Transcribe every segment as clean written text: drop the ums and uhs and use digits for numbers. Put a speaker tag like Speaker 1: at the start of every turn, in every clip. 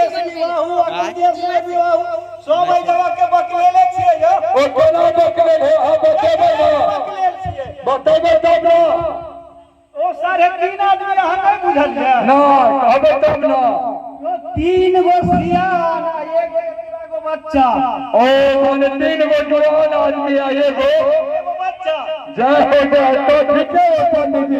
Speaker 1: देश विवाहू आ कोन देश नहि विवाहू, सब एहि जगह के बकलेले छियै यौ।
Speaker 2: ओ कोना बकलेल है, अहाँ बतेबै ने?
Speaker 1: बकलेल छियै।
Speaker 2: बतेबै तब ने।
Speaker 1: ओ 3.5 आदमी अहाँ नहि बुझलियै?
Speaker 2: नहि, कहबै तब ने।
Speaker 1: 3 गो सियान आ एगो एगो बच्चा।
Speaker 2: ओ माने 3 गो जुआन आदमी आ एगो
Speaker 1: एगो बच्चा।
Speaker 2: जय हो जय, तो ठीक है पंडित जी।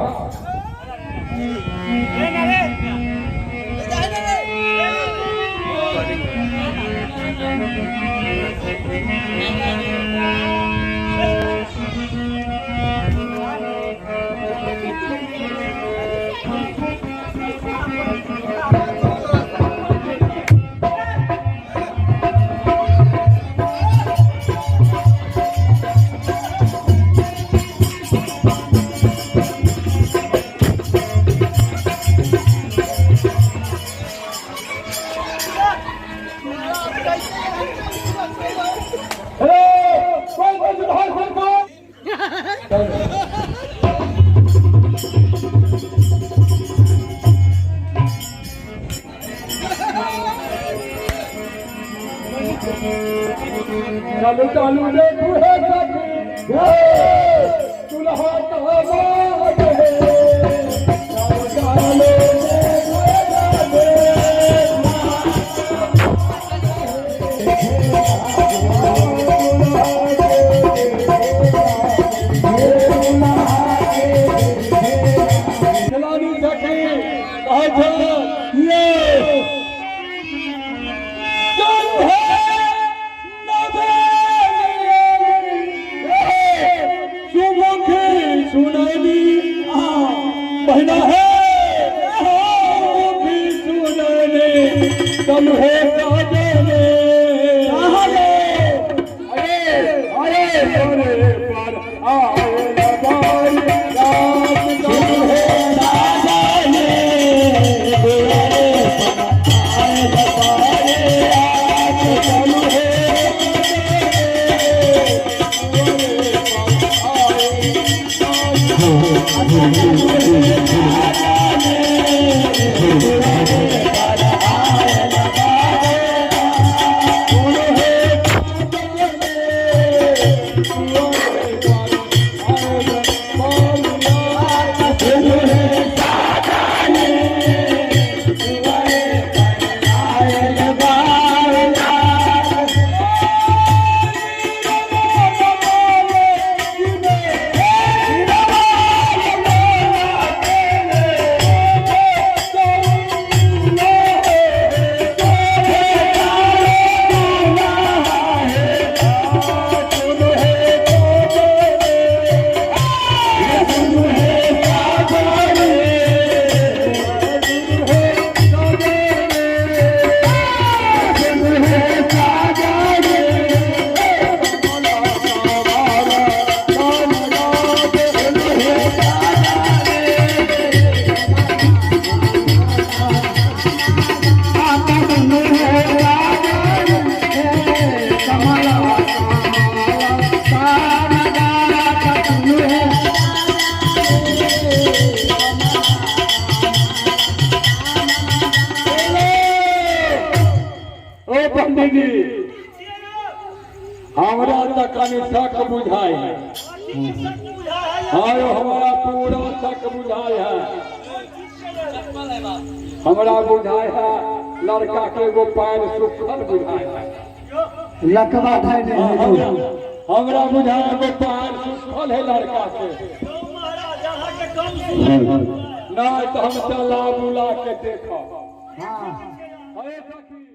Speaker 2: चलू चलू देखू हे सखी, दुल्हा कहाँ गए? चलू चलू सखी, कहै छै ये सुनैली पहिना है सुमुखी सुनैली चलू हे साजने। अरे अरे अरे पर आए बारी रात, चलू हे साजने चलू हे ओ पंडित जी, हमरा तऽ कनि शक बुझाइ है। हाँ यो, हमारा पूरा शक बुझाइ है। हमरा बुझाइ है लड़का के एगो पैर सुखल बुझाइ है।
Speaker 3: लकवा धैने है।
Speaker 2: हमरा बुझाइ एगो पैर सुखल है लड़का के।
Speaker 1: महाराज, अहाँके कम सुनै
Speaker 2: नहीं तो हम चला बुला के देखब।
Speaker 3: हाँ।
Speaker 2: अरे सखी।